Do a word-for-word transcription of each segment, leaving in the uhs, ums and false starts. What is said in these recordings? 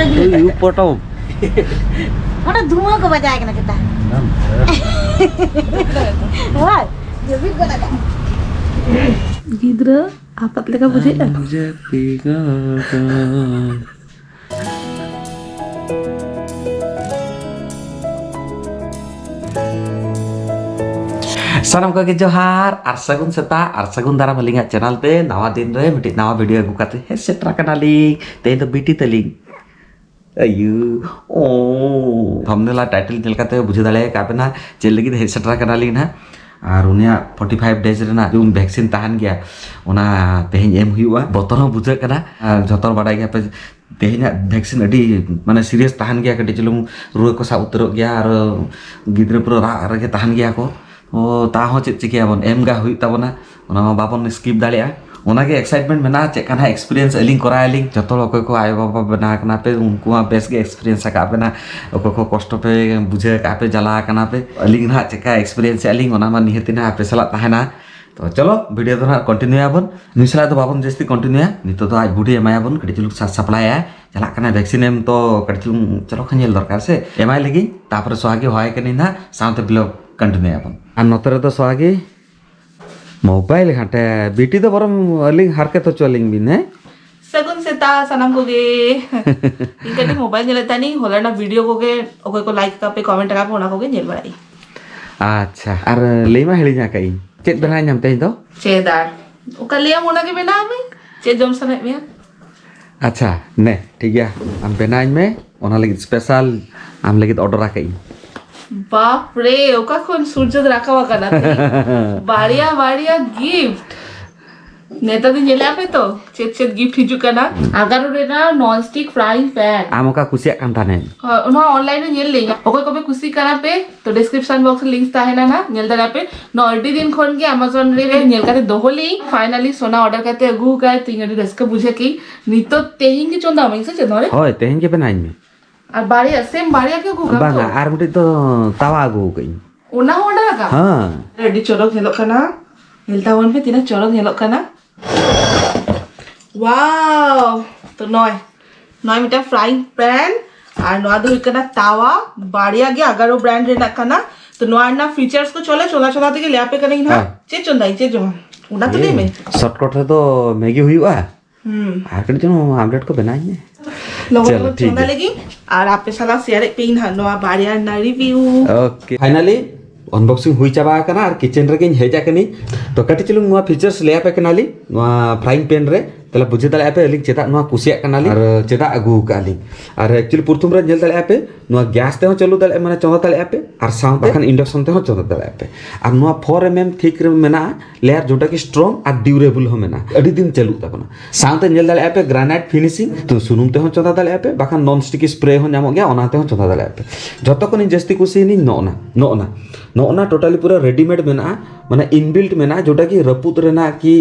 ᱩᱭᱩ ᱯᱚᱴᱚᱢ᱾ ᱚᱸᱰᱮ ᱫᱷᱩᱣᱟᱹ ᱠᱚ ᱵᱟᱡᱟᱭ ᱠᱟᱱᱟ ᱪᱮᱛᱟ? ᱦᱳᱭ, ᱡᱟᱹᱯᱤᱫ ᱜᱚᱫ ᱟᱠᱟᱫ᱾ ᱜᱤᱫᱽᱨᱟᱹ ᱟᱯᱟᱛ ᱞᱮᱠᱟ ᱵᱩᱡᱷᱟᱹᱜᱼᱟ᱾ ᱟᱢ ᱡᱟᱹᱯᱤᱫ ᱜᱚᱫ᱾ ᱥᱟᱱᱟᱢ ᱠᱚᱜᱮ ᱡᱚᱦᱟᱨ ᱟᱨ ᱥᱟᱹᱜᱩᱱ ᱥᱮᱛᱟᱜ ᱟᱨ ᱥᱟᱹᱜᱩᱱ ᱫᱟᱨᱟᱢ ᱟᱹᱞᱤᱧᱟᱜ ᱪᱮᱱᱮᱞ ᱛᱮ ᱱᱟᱣᱟ ᱫᱤᱱ ᱨᱮ ᱢᱤᱫᱴᱤᱡ ᱱᱟᱣᱟ ᱵᱷᱤᱰᱤᱭᱳ ᱟᱹᱜᱩ ᱠᱟᱛᱮ ᱦᱮᱡ ᱥᱮᱴᱮᱨ ᱟᱠᱟᱱᱟᱞᱤᱧ᱾ ᱛᱮᱦᱮᱧ ᱫᱚ ᱵᱤᱴᱤ ᱛᱟᱹᱞᱤᱧ᱾ ᱟᱭᱩ, ᱳ᱾ ᱛᱷᱟᱢᱵᱱᱮᱞ ᱟᱨ ᱴᱟᱭᱴᱮᱞ ᱧᱮᱞ ᱠᱟᱛᱮ ᱵᱩᱡᱷᱟᱹᱣ ᱫᱟᱲᱮ ᱟᱠᱟᱫ ᱵᱮᱱᱟ ᱪᱮᱫ ᱞᱟᱹᱜᱤᱫ ᱦᱮᱡ ᱥᱮᱴᱮᱨ ᱟᱠᱟᱱᱟᱞᱤᱧ ᱱᱟᱦᱟᱜ᱾ ᱟᱨ ᱩᱱᱤᱭᱟᱜ ᱯᱷᱳᱨᱴᱤ ᱯᱷᱟᱭᱤᱵᱷ ᱰᱮᱡᱽ ᱨᱮᱱᱟᱜ ᱡᱩᱢ ᱵᱷᱮᱠᱥᱤᱱ ᱛᱟᱦᱮᱱ ᱜᱮᱭᱟ, ᱚᱱᱟ ᱛᱮᱦᱮᱧ ᱮᱢ ᱦᱩᱭᱩᱜᱼᱟ᱾ ᱵᱚᱛᱚᱨ ᱦᱚᱸ ᱵᱩᱡᱷᱟᱹᱜ ᱠᱟᱱᱟ᱾ ᱟᱨ ᱡᱷᱚᱛᱚ ᱦᱚᱲ ᱵᱟᱰᱟᱭ ᱜᱮᱭᱟ ᱯᱮ, ᱛᱮᱦᱮᱧᱟᱜ ᱵᱷᱮᱠᱥᱤᱱ ᱟᱹᱰᱤ ᱢᱟᱱᱮ ᱥᱤᱨᱤᱭᱟᱥ ᱛᱟᱦᱮᱱ ᱜᱮᱭᱟ, ᱠᱟᱹᱴᱤᱡ ᱪᱩᱞᱩᱝ ᱨᱩᱣᱟᱹ ᱠᱚ ᱥᱟᱵ ᱩᱛᱟᱹᱨᱚᱜ ᱜᱮᱭᱟ ᱟᱨ ᱜᱤᱫᱽᱨᱟᱹ ᱯᱩᱨᱟᱹ ᱨᱟᱜ ᱨᱮᱜᱮ ᱛᱟᱦᱮᱱ ᱜᱮᱭᱟ ᱠᱚ᱾ ᱚ, ᱛᱟ ᱦᱚᱸ ᱪᱮᱫ ᱪᱤᱠᱟᱹᱭᱟᱵᱚᱱ, ᱮᱢ ᱜᱟ ᱦᱩᱭᱩᱜ ᱛᱟᱵᱚᱱᱟ, ᱚᱱᱟ ᱢᱟ ᱵᱟᱵᱚᱱ ᱥᱠᱤᱯ ᱫᱟᱲᱮᱭᱟᱜᱼᱟ᱾ ᱚᱱᱟᱜᱮ ᱮᱠᱥᱟᱭᱤᱴᱢᱮᱱᱴ ᱢᱮᱱᱟᱜᱼᱟ, ᱪᱮᱫ ᱠᱟ ᱱᱟᱦᱟᱜ ᱮᱠᱥᱯᱤᱨᱤᱭᱮᱱᱥ ᱟᱹᱞᱤᱧ ᱠᱚᱨᱟᱣ ᱟᱹᱞᱤᱧ᱾ ᱡᱚᱛᱚ ᱦᱚᱲ ᱚᱠᱚᱭ ᱠᱚ ᱟᱭᱳᱼᱵᱟᱵᱟ ᱵᱮᱱᱟᱣ ᱠᱟᱱᱟ ᱯᱮ, ᱩᱱᱠᱩ ᱢᱟ ᱵᱮᱥ ᱜᱮ ᱮᱠᱥᱯᱤᱨᱤᱭᱮᱱᱥ ᱟᱠᱟᱫ ᱵᱮᱱᱟ, ᱚᱠᱚᱭ ᱠᱚ ᱠᱚᱥᱴᱚ ᱯᱮ ᱵᱩᱡᱷᱟᱹᱣ ᱟᱠᱟᱫ ᱯᱮ, ᱡᱟᱞᱟ ᱟᱠᱟᱱᱟ ᱯᱮ᱾ ᱟᱹᱞᱤᱧ ᱱᱟᱦᱟᱜ ᱪᱮᱫ ᱠᱟ ᱮᱠᱥᱯᱤᱨᱤᱭᱮᱱᱥ ᱮᱫᱼᱟ ᱞᱤᱧ, ᱚᱱᱟ ᱢᱟ ᱱᱤᱦᱟᱹᱛ ᱱᱟᱦᱟᱜ ᱟᱯᱮ ᱥᱟᱞᱟᱜ ᱛᱟᱦᱮᱱᱟ᱾ ᱛᱚ ᱪᱚᱞᱚ, ᱵᱷᱤᱰᱤᱭᱳ ᱫᱚ ᱱᱟᱦᱟᱜ ᱠᱚᱱᱴᱤᱱᱤᱭᱩ ᱟᱵᱚᱱ᱾ ᱱᱩᱭ ᱥᱟᱞᱟᱜ ᱫᱚ ᱵᱟᱵᱚᱱ ᱡᱟᱹᱥᱛᱤ ᱠᱚᱱᱴᱤᱱᱤᱭᱩᱭᱟ, ᱱᱤᱛᱚᱜ ᱫᱚ ᱟᱡ ᱵᱩᱰᱷᱤ ᱮᱢᱟᱭᱟᱵᱚᱱ, ᱠᱟᱹᱴᱤᱡ ᱪᱩᱞᱩᱝ ᱥᱟᱡᱽ ᱥᱟᱯᱲᱟᱭᱟ, ᱪᱟᱞᱟᱜ ᱠᱟᱱᱟᱭ ᱵᱷᱮᱠᱥᱤᱱ ᱮᱢ, ᱛᱚ ᱠᱟᱹᱴᱤᱡ ᱪᱩᱞᱩᱝ ᱪᱚᱞᱚ ᱠᱷᱟᱱ ᱧᱮᱞ ᱫᱚᱨᱠᱟᱨ ᱥᱮ᱾ ᱮᱢᱟᱭ ᱞᱟᱹᱜᱤᱫ, ᱛᱟᱯᱚᱨᱮ ᱥᱚᱦᱟᱜᱤ ᱦᱚᱦᱚᱭ ᱠᱟᱹᱱᱟᱹᱧ ᱱᱟᱦᱟᱜ, ᱥᱟᱶᱛᱮ ᱵᱷᱞᱚᱜ ᱠᱚᱱᱴᱤᱱᱤᱭᱩ ᱟᱵᱚᱱ᱾ ᱟᱨ ᱱᱚᱛᱮ ᱨᱮᱫᱚ ᱥᱚᱦᱟᱜᱤ ᱢᱳᱵᱟᱭᱤᱞ ᱜᱷᱟᱱᱴᱮ, ᱵᱤᱴᱤ ᱫᱚ ᱵᱚᱨᱚᱝ ᱟᱹᱞᱤᱧ ᱦᱟᱨᱠᱮᱛ ᱦᱚᱪᱚ ᱟᱹᱞᱤᱧ ᱵᱤᱱ, ᱦᱮᱸ? ᱥᱟᱹᱜᱩᱱ ᱥᱮᱛᱟᱜ ᱥᱟᱱᱟᱢ ᱠᱚᱜᱮ᱾ ᱤᱧ ᱠᱟᱹᱴᱤᱡ ᱢᱳᱵᱟᱭᱤᱞ ᱧᱮᱞᱮᱫ ᱛᱟᱦᱮᱱᱤᱧ, ᱦᱚᱞᱟ ᱨᱮᱱᱟᱜ ᱵᱷᱤᱰᱤᱭᱳ ᱠᱚᱜᱮ, ᱚᱠᱚᱭ ᱠᱚ ᱞᱟᱭᱤᱠ ᱟᱠᱟᱫ ᱯᱮ, ᱠᱚᱢᱮᱱᱴ ᱟᱠᱟᱫ ᱯᱮ, ᱚᱱᱟ ᱠᱚᱜᱮ ᱧᱮᱞ ᱵᱟᱲᱟᱭᱮᱫ ᱟᱹᱧ᱾ ᱟᱪᱪᱷᱟ, ᱟᱨ ᱞᱟᱹᱭ ᱢᱟ ᱦᱤᱲᱤᱧ ᱟᱠᱟᱫ ᱤᱧ, ᱪᱮᱫ ᱵᱮᱱᱟᱣ ᱧᱟᱢ ᱛᱮᱦᱮᱧ ᱫᱚ? ᱪᱮᱫ ᱟᱨ ᱚᱠᱟ ᱞᱟᱹᱭᱟᱢ, ᱚᱱᱟ ᱜᱮ ᱵᱮᱱᱟᱣ ᱢᱮ, ᱪᱮᱫ ᱡᱚᱢ ᱥᱟᱱᱟᱭᱮᱫ ᱢᱮᱭᱟ? ᱟᱪᱪᱷᱟ, ᱱᱮ, ᱴᱷᱤᱠ ᱜᱮᱭᱟ, ᱟᱢ ᱵᱮᱱᱟᱣ ᱟᱹᱧ ᱢᱮ, ᱚᱱᱟ ᱞᱟᱹᱜᱤᱫ ᱥᱯᱮᱥᱟᱞ ᱟᱢ ᱞᱟᱹᱜᱤᱫ ᱚᱰᱟᱨ ᱟᱠᱟᱫ ᱤᱧ᱾ ᱵᱟᱯ ᱨᱮ, ᱚᱠᱟ ᱠᱷᱚᱱ ᱥᱩᱨᱡᱚ ᱫᱚ ᱨᱟᱠᱟᱵ ᱟᱠᱟᱱᱟ ᱛᱮᱦᱮᱧ? ᱵᱟᱨᱭᱟ ᱵᱟᱨᱭᱟ ᱜᱤᱯᱷᱴ᱾ ᱱᱮᱛᱟᱨ ᱫᱚ ᱧᱮᱞᱮᱫ ᱯᱮ ᱛᱚ, ᱪᱮᱫ ᱪᱮᱫ ᱜᱤᱯᱷᱴ ᱦᱤᱡᱩᱜ ᱠᱟᱱᱟ? ᱟᱜᱟᱨᱳ ᱨᱮᱱᱟᱜ ᱱᱚᱱ ᱥᱴᱤᱠ ᱯᱷᱨᱟᱭᱤᱝ ᱯᱮᱱ᱾ ᱟᱢ ᱚᱠᱟ ᱠᱩᱥᱤᱭᱟᱜ ᱠᱟᱱ ᱛᱟᱦᱮᱱ? ᱦᱳᱭ, ᱚᱱᱟ ᱚᱱᱞᱟᱭᱤᱱ ᱨᱮ ᱧᱮᱞ ᱞᱮᱫᱟᱹᱧ᱾ ᱚᱠᱚᱭ ᱠᱚᱯᱮ ᱠᱩᱥᱤ ᱠᱟᱱᱟ ᱯᱮ, ᱛᱚ ᱰᱤᱥᱠᱨᱤᱯᱥᱚᱱ ᱵᱚᱠᱥ ᱨᱮ ᱞᱤᱝᱠ ᱛᱟᱦᱮᱱᱟ ᱱᱟ, ᱧᱮᱞ ᱫᱟᱲᱮᱭᱟᱜ ᱯᱮ᱾ ᱱᱚᱣᱟ ᱟᱹᱰᱤ ᱫᱤᱱ ᱠᱷᱚᱱ ᱜᱮ ᱟᱢᱟᱡᱚᱱ ᱨᱮ ᱧᱮᱞ ᱠᱟᱛᱮ ᱫᱚᱦᱚ ᱞᱮᱫᱟᱹᱧ᱾ ᱯᱷᱟᱭᱱᱟᱞᱤ ᱥᱳᱱᱟ ᱚᱰᱟᱨ ᱠᱟᱛᱮ ᱟᱹᱜᱩ ᱟᱠᱟᱫ ᱛᱤᱧ, ᱟᱹᱰᱤ ᱨᱟᱹᱥᱠᱟᱹ ᱵᱩᱡᱷᱟᱹᱣ ᱠᱮᱫᱟᱹᱧ᱾ ᱱᱤᱛᱚᱜ ᱛᱮᱦᱮᱧ ᱜᱮ ᱪᱚᱸᱫᱟ ᱢᱮ ᱥᱮ ᱪᱮᱫ ᱱᱚᱰᱮ? ᱦᱳᱭ, ᱛᱮᱦᱮᱧ ᱜᱮ ᱵᱮᱱᱟᱣ ᱟᱹᱧ ᱢᱮ᱾ ᱟᱨ ᱵᱟᱨᱭᱟ, ᱥᱮᱢ ᱵᱟᱨᱭᱟ ᱜᱮ ᱟᱹᱜᱩ ᱠᱟᱜ ᱵᱟᱝᱟ, ᱛᱚ? ᱟᱨ ᱢᱤᱫᱴᱤᱡ ᱫᱚ ᱛᱟᱣᱟ ᱟᱹᱜᱩ ᱟᱠᱟᱫ ᱟᱹᱧ᱾ ᱚᱱᱟ ᱦᱚᱸ ᱚᱰᱟᱨ ᱟᱠᱟᱫ? ᱦᱮᱸ᱾ ᱟᱹᱰᱤ ᱪᱚᱨᱚᱠ ᱧᱮᱞᱚᱜ ᱠᱟᱱᱟ᱾ ᱧᱮᱞ ᱛᱟᱵᱚᱱ ᱯᱮ ᱛᱤᱱᱟᱹᱜ ᱪᱚᱨᱚᱠ ᱧᱮᱞᱚᱜ ᱠᱟᱱᱟ᱾ ᱣᱟᱣ! ᱛᱚ ᱱᱚᱜᱼᱚᱭ ᱱᱚᱣᱟ ᱢᱤᱫᱴᱟᱝ frying pan ᱟᱨ ᱱᱚᱣᱟ ᱫᱚ ᱦᱩᱭᱩᱜ ᱠᱟᱱᱟ ᱛᱟᱣᱟ, ᱵᱟᱨᱭᱟ ᱜᱮ ᱟᱜᱟᱨᱳ brand ᱨᱮᱱᱟᱜ ᱠᱟᱱᱟ᱾ ᱛᱚ ᱱᱚᱣᱟ ᱨᱮᱱᱟᱜ features ᱠᱚ ᱪᱚᱞᱚ ᱪᱚᱸᱫᱟ ᱪᱚᱸᱫᱟ ᱛᱮᱜᱮ ᱞᱟᱹᱭ ᱟᱯᱮ ᱠᱟᱹᱱᱟᱹᱧ ᱦᱟᱸᱜ᱾ ᱦᱮᱸ᱾ ᱪᱮᱫ ᱪᱚᱸᱫᱟᱭ, ᱪᱮᱫ ᱡᱚᱢᱟ? ᱚᱱᱟ ᱛᱚ ᱞᱟᱹᱭ ᱢᱮ᱾ Shortcut ᱨᱮᱫᱚ ᱢᱮᱜᱤ ᱦᱩᱭᱩᱜᱼᱟ᱾ ᱦᱩᱸ᱾ ᱟᱨ ᱠᱟᱹᱴᱤᱡ ᱪᱩᱞᱩᱝ ᱟᱢᱞᱮᱴ ᱠᱚ ᱵᱮᱱᱟᱣ ᱤᱧ ᱢᱮ᱾ ᱞᱚᱜᱚᱱ ᱪᱚᱞᱚ, ᱞᱚᱜᱚᱱ ᱴᱷᱤᱠ ᱪᱚᱸᱫᱟ ᱜᱮᱭᱟ᱾ ᱞᱟᱹᱜᱤᱫ ᱟᱨ ᱟᱯᱮ ᱥᱟᱞᱟᱜ share ᱮᱫ ᱯᱮᱭᱟᱹᱧ ᱦᱟᱸᱜ ᱱᱚᱣᱟ ᱵᱟᱨᱭᱟ ᱨᱮᱱᱟᱜ review᱾ Okay, finally unboxing ᱦᱩᱭ ᱪᱟᱵᱟ ᱟᱠᱟᱱᱟ ᱟᱨ kitchen ᱨᱮᱜᱮᱧ ᱦᱮᱡ ᱟᱠᱟᱱᱟᱹᱧ᱾ ᱛᱚ ᱠᱟᱹᱴᱤᱡ ᱪᱩᱞᱩᱝ ᱱᱚᱣᱟ features ᱞᱟᱹᱭ ᱟᱯᱮ ᱠᱟᱱᱟᱞᱤᱧ ᱱᱚᱣᱟ frying pan ᱨᱮ, ᱛᱟᱦᱞᱮ ᱵᱩᱡᱷᱟᱹᱣ ᱫᱟᱲᱮᱭᱟᱜᱼᱟ ᱯᱮ ᱟᱹᱞᱤᱧ ᱪᱮᱫᱟᱜ ᱱᱚᱣᱟ ᱠᱩᱥᱤᱭᱟᱜ ᱠᱟᱱᱟᱞᱤᱧ ᱟᱨ ᱪᱮᱫᱟᱜ ᱟᱹᱜᱩ ᱟᱠᱟᱫ ᱞᱤᱧ᱾ ᱟᱨ actually ᱯᱨᱚᱛᱷᱚᱢ ᱨᱮ ᱧᱮᱞ ᱫᱟᱲᱮᱭᱟᱜᱼᱟ ᱯᱮ ᱱᱚᱣᱟ gas ᱛᱮᱦᱚᱸ ᱪᱟᱹᱞᱩ ᱫᱟᱲᱮᱭᱟᱜᱼᱟ, ᱢᱟᱱᱮ ᱪᱚᱸᱫᱟ ᱫᱟᱲᱮᱭᱟᱜᱼᱟ ᱯᱮ, ᱟᱨ ᱥᱟᱶᱛᱮ ᱵᱟᱠᱷᱟᱱ induction ᱛᱮᱦᱚᱸ ᱪᱚᱸᱫᱟ ᱫᱟᱲᱮᱭᱟᱜᱼᱟ ᱯᱮ᱾ ᱟᱨ ᱱᱚᱣᱟ four mm thick ᱨᱮ ᱢᱮᱱᱟᱜᱼᱟ layer, ᱡᱚᱴᱟ ᱠᱤ strong ᱟᱨ durable ᱦᱚᱸ ᱢᱮᱱᱟᱜᱼᱟ, ᱟᱹᱰᱤ ᱫᱤᱱ ᱪᱟᱹᱞᱩᱜ ᱛᱟᱵᱚᱱᱟ᱾ ᱥᱟᱶᱛᱮ ᱧᱮᱞ ᱫᱟᱲᱮᱭᱟᱜᱼᱟ ᱯᱮ granite finishing, ᱛᱚ ᱥᱩᱱᱩᱢ ᱛᱮᱦᱚᱸ ᱪᱚᱸᱫᱟ ᱫᱟᱲᱮᱭᱟᱜᱼᱟ ᱯᱮ, ᱵᱟᱠᱷᱟᱱ non sticky spray ᱦᱚᱸ ᱧᱟᱢᱚᱜ ᱜᱮᱭᱟ, ᱚᱱᱟ ᱛᱮᱦᱚᱸ ᱪᱚᱸᱫᱟ ᱫᱟᱲᱮᱭᱟᱜᱼᱟ ᱯᱮ᱾ ᱡᱷᱚᱛᱚ ᱠᱷᱚᱱᱤᱧ ᱡᱟᱹᱥᱛᱤ ᱠᱩᱥᱤᱭᱮᱱᱟᱹᱧ ᱱᱚᱜᱼᱱᱟ, ᱱᱚᱜᱼᱱᱟ, ᱱᱚᱜᱼᱱᱟ totally ᱯᱩᱨᱟᱹ readymade ᱢᱮᱱᱟᱜᱼᱟ, ᱢᱟᱱᱮ inbuilt ᱢᱮᱱᱟᱜᱼᱟ, ᱡᱚᱴᱟ ᱠᱤ ᱨᱟᱹᱯᱩᱫ ᱨᱮᱱᱟᱜ ᱠᱤ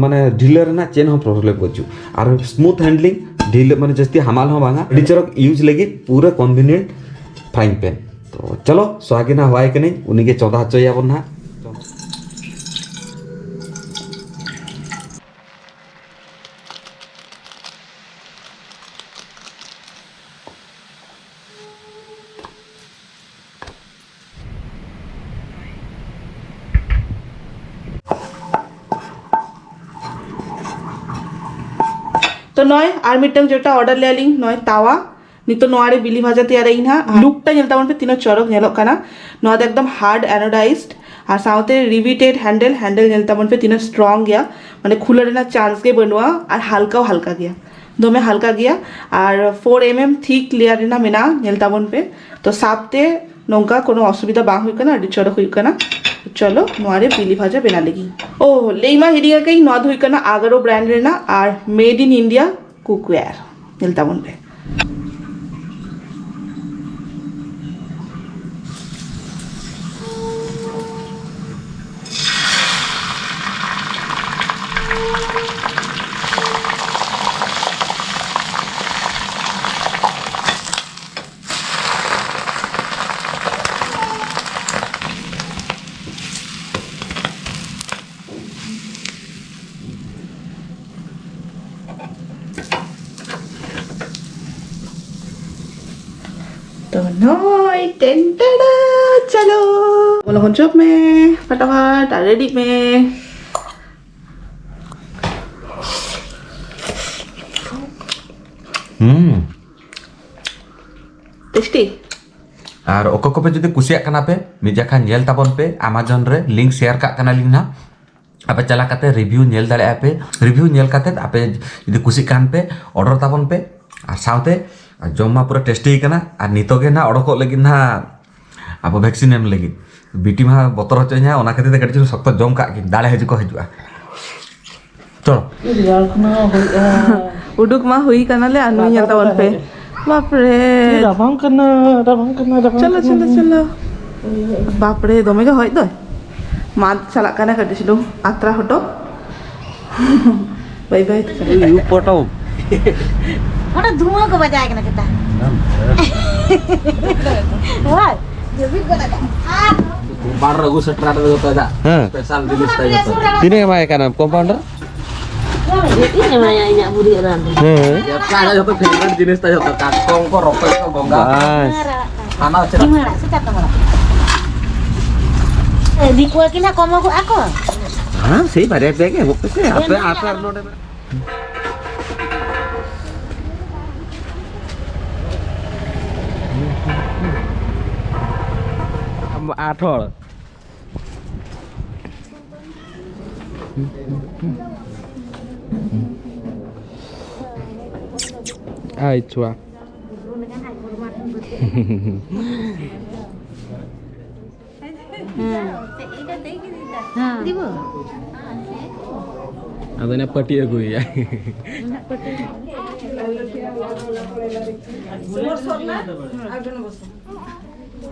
ᱢᱟᱱᱮ ᱰᱷᱤᱞᱟᱹ ᱨᱮᱱᱟᱜ ᱪᱮᱫ ᱦᱚᱸ problem ᱵᱟᱹᱪᱩᱜ᱾ ᱟᱨ smooth handling, ᱰᱷᱤᱞᱟᱹ ᱢᱟᱱᱮ ᱡᱟᱹᱥᱛᱤ ᱦᱟᱢᱟᱞ ᱦᱚᱸ ᱵᱟᱝᱟ, ᱟᱹᱰᱤ ᱪᱚᱨᱚᱠ use ᱞᱟᱹᱜᱤᱫ ᱯᱩᱨᱟᱹ convenient frying pan᱾ ᱛᱚ ᱪᱚᱞᱚ ᱥᱚᱦᱟᱜᱤᱱᱟ ᱦᱚᱦᱚᱣᱟᱭ ᱠᱟᱹᱱᱟᱹᱧ, ᱩᱱᱤᱜᱮ ᱪᱚᱸᱫᱟ ᱦᱚᱪᱚᱭᱟᱵᱚᱱ ᱱᱟᱦᱟᱜ᱾ ᱛᱚ ᱱᱚᱜᱼᱚᱭ ᱟᱨ ᱢᱤᱫᱴᱟᱝ ᱡᱮᱴᱟ order ᱞᱮᱭᱟᱞᱤᱧ, ᱱᱚᱜᱼᱚᱭ ᱛᱟᱣᱟ᱾ ᱱᱤᱛᱚᱜ ᱱᱚᱣᱟ ᱨᱮ ᱵᱤᱞᱤ ᱵᱷᱟᱡᱟ ᱛᱮᱭᱟᱨ ᱟᱹᱧ ᱦᱟᱸᱜ᱾ Look ᱴᱟ ᱧᱮᱞ ᱛᱟᱵᱚᱱ ᱯᱮ, ᱛᱤᱱᱟᱹᱜ ᱪᱚᱨᱚᱠ ᱧᱮᱞᱚᱜ ᱠᱟᱱᱟ᱾ ᱱᱚᱣᱟ ᱫᱚ ᱮᱠᱫᱚᱢ hard anodized ᱟᱨ ᱥᱟᱶᱛᱮ riveted handle, handle ᱧᱮᱞ ᱛᱟᱵᱚᱱ ᱯᱮ ᱛᱤᱱᱟᱹᱜ strong ᱜᱮᱭᱟ, ᱢᱟᱱᱮ ᱠᱷᱩᱞᱟᱹ ᱨᱮᱱᱟᱜ chance ᱜᱮ ᱵᱟᱹᱱᱩᱜᱼᱟ᱾ ᱟᱨ ᱦᱟᱞᱠᱟ ᱦᱚᱸ ᱦᱟᱞᱠᱟ ᱜᱮᱭᱟ, ᱫᱚᱢᱮ ᱦᱟᱞᱠᱟ ᱜᱮᱭᱟ᱾ ᱟᱨ four mm thick layer ᱨᱮᱱᱟᱜ ᱢᱮᱱᱟᱜᱼᱟ, ᱧᱮᱞ ᱛᱟᱵᱚᱱ ᱯᱮ᱾ ᱛᱚ ᱥᱟᱵ ᱛᱮ ᱱᱚᱝᱠᱟ ᱠᱳᱱᱳ ᱚᱥᱩᱵᱤᱫᱷᱟ ᱵᱟᱝ ᱦᱩᱭᱩᱜ ᱠᱟᱱᱟ, ᱟᱹᱰᱤ ᱪᱚᱨᱚᱠ ᱦᱩᱭᱩᱜ ᱠᱟᱱᱟ᱾ ᱪᱚᱞᱚ ᱱᱚᱣᱟ ᱨᱮ ᱵᱤᱞᱤ ᱵᱷᱟᱡᱟ ᱵᱮᱱᱟᱣ ᱞᱮᱜᱤᱧ᱾ ᱳ, ᱞᱟᱹᱭ ᱢᱟ ᱦᱤᱲᱤᱧ ᱟᱠᱟᱫᱟᱹᱧ, ᱱᱚᱣᱟ ᱫᱚ ᱦᱩᱭᱩᱜ ᱠᱟᱱᱟ ᱟᱜᱟᱨᱳ brand ᱨᱮᱱᱟᱜ ᱟᱨ made in India cookware᱾ ᱧᱮᱞ ᱛᱟᱵᱚᱱ ᱯᱮ᱾ ᱛᱚ ᱱᱚᱭ ᱴᱮᱱ ᱴᱮᱰᱟ, ᱪᱚᱞᱚ᱾ ᱞᱚᱜᱚᱱ ᱪᱚᱯ ᱢᱮ, ᱯᱷᱟᱴᱟᱯᱷᱟᱴ, ᱟᱨ ᱨᱮᱰᱤᱜ ᱢᱮ᱾ ᱦᱩᱸ᱾ ᱴᱮᱥᱴᱤ᱾ ᱟᱨ ᱚᱠᱚᱭ ᱠᱚᱯᱮ ᱡᱩᱫᱤ ᱠᱩᱥᱤᱭᱟᱜ ᱠᱟᱱᱟ ᱯᱮ, ᱢᱤᱫ ᱡᱟᱠᱷᱟ ᱧᱮᱞ ᱛᱟᱵᱚᱱ ᱯᱮ, Amazon ᱨᱮ ᱞᱤᱝᱠ ᱥᱮᱭᱟᱨ ᱠᱟᱜ ᱠᱟᱱᱟᱞᱤᱧ ᱱᱟᱦᱟᱜ᱾ ᱟᱯᱮ ᱪᱟᱞᱟᱣ ᱠᱟᱛᱮ ᱨᱤᱵᱷᱤᱭᱩ ᱧᱮᱞ ᱫᱟᱲᱮᱭᱟᱜᱼᱟ ᱯᱮ᱾ ᱨᱤᱵᱷᱤᱭᱩ ᱧᱮᱞ ᱠᱟᱛᱮ ᱟᱯᱮ ᱡᱩᱫᱤ ᱠᱩᱥᱤᱜ ᱠᱟᱱ ᱯᱮ, ᱚᱰᱟᱨ ᱛᱟᱵᱚᱱ ᱯᱮ᱾ ᱟᱨ ᱥᱟᱶᱛᱮ ᱡᱚᱢ ᱢᱟ ᱯᱩᱨᱟᱹ ᱴᱮᱥᱴᱤ ᱠᱟᱱᱟ᱾ ᱟᱨ ᱱᱤᱛᱚᱜ ᱜᱮ ᱱᱟᱦᱟᱜ ᱚᱰᱚᱠᱚᱜ ᱞᱟᱹᱜᱤᱫ ᱱᱟᱦᱟᱜ ᱟᱵᱚ ᱵᱷᱮᱠᱥᱤᱱ ᱮᱢ ᱞᱟᱹᱜᱤᱫ᱾ ᱵᱤᱴᱤ ᱢᱟ ᱵᱚᱛᱚᱨ ᱦᱚᱪᱚᱧᱟ, ᱚᱱᱟ ᱠᱷᱟᱹᱛᱤᱨ ᱛᱮ ᱠᱟᱹᱴᱤᱡ ᱪᱩᱞᱩᱝ ᱥᱚᱠᱛᱚ ᱡᱚᱢ ᱠᱟᱜ ᱜᱤᱧ, ᱫᱟᱲᱮ ᱦᱤᱡᱩᱜ ᱠᱚ ᱦᱤᱡᱩᱜᱼᱟ᱾ ᱪᱚᱞᱚ᱾ ᱨᱮᱭᱟᱲ ᱠᱟᱱᱟ, ᱦᱩᱭᱩᱜᱼᱟ᱾ ᱩᱰᱩᱠ ᱢᱟ ᱦᱩᱭ ᱠᱟᱱᱟᱞᱮ, ᱟᱨ ᱱᱩᱭ ᱧᱮᱞ ᱛᱟᱵᱚᱱ ᱯᱮ᱾ ᱵᱟᱯᱨᱮ᱾ ᱨᱟᱵᱟᱝ ᱠᱟᱱᱟ, ᱨᱟᱵᱟᱝ ᱠᱟᱱᱟ, ᱨᱟᱵᱟᱝ ᱪᱚᱞᱚ, ᱠᱟᱱᱟ᱾ ᱪᱚᱞᱚ, ᱪᱚᱞᱚ᱾ ᱵᱟᱯᱨᱮ, ᱫᱚᱢᱮ ᱜᱮ ᱦᱚᱭ ᱫᱚᱭ᱾ ᱢᱟ ᱪᱟᱞᱟᱜ ᱠᱟᱱᱟ ᱠᱟᱹᱴᱤᱡ ᱪᱩᱞᱩᱝ ᱟᱛᱨᱟ ᱦᱚᱴᱚ᱾ ᱵᱟᱭ ᱵᱟᱭ᱾ ᱭᱩ ᱯᱚᱴᱚᱢ᱾ ᱚᱸᱰᱮ ᱫᱷᱩᱣᱟᱹ ᱠᱚ ᱵᱟᱡᱟᱭ ᱠᱟᱱᱟ ᱪᱮᱛᱟ? ᱦᱳᱭ, ᱡᱟᱹᱯᱤᱫ ᱜᱚᱫ ᱟᱠᱟᱫ᱾ ᱟᱨ ᱵᱟᱨ ᱨᱟᱹᱜᱩ ᱥᱮᱴᱨᱟ ᱨᱮ ᱡᱚᱛᱚ ᱟᱡᱟᱜ ᱦᱮᱸ᱾ ᱥᱯᱮᱥᱟᱞ ᱡᱤᱱᱤᱥ ᱛᱟᱭ ᱡᱚᱛᱚ᱾ ᱛᱤᱱᱟᱹᱜ ᱮᱢᱟᱭ ᱠᱟᱱᱟᱢ ᱠᱚᱢᱯᱟᱣᱩᱱᱰᱟᱨ? ᱪᱮᱫ ᱤᱧ ᱮᱢᱟᱭᱟ ᱤᱧᱟᱹᱜ ᱵᱩᱲᱦᱤ ᱮᱨᱟ ᱫᱚ? ᱦᱮᱸ᱾ ᱡᱚᱛᱚ ᱟᱡᱟᱜ ᱡᱚᱛᱚ ᱯᱷᱮᱵᱟᱨᱤᱴ ᱡᱤᱱᱤᱥ ᱛᱟᱭ ᱡᱚᱛᱚ, ᱠᱟᱴᱠᱚᱢ ᱠᱚ, ᱨᱚᱠᱚᱡ ᱠᱚ, ᱜᱚᱸᱜᱷᱟ᱾ ᱵᱟᱥ᱾ ᱦᱟᱱᱟ ᱟᱲᱟᱜ ᱥᱮ ᱪᱟᱛᱚᱢ ᱟᱲᱟᱜ? ᱮ, ᱫᱤᱠᱩ ᱟᱹᱠᱤᱱ ᱦᱚᱸ ᱠᱚᱢ ᱟᱹᱜᱩᱜ ᱟᱠᱚ᱾ ᱦᱮᱸ, ᱥᱮᱭ ᱵᱟᱨᱭᱟ ᱯᱮᱭᱟ ᱜᱮ ᱮᱢᱚᱜ ᱯᱮᱥᱮ, ᱟᱯᱮ, ᱟᱯᱮ ᱟᱨ ᱱᱚᱰᱮ ᱢᱮᱱᱟᱜ᱾ ᱟᱢ ᱟᱴ ᱦᱚᱲ᱾ ᱟᱭ ᱪᱷᱩᱣᱟ᱾ ᱦᱮᱸ᱾ ᱦᱮᱸ᱾ ᱟᱫᱚ ᱚᱱᱟ ᱯᱟᱹᱴᱤ ᱟᱹᱜᱩᱭᱮᱭᱟ᱾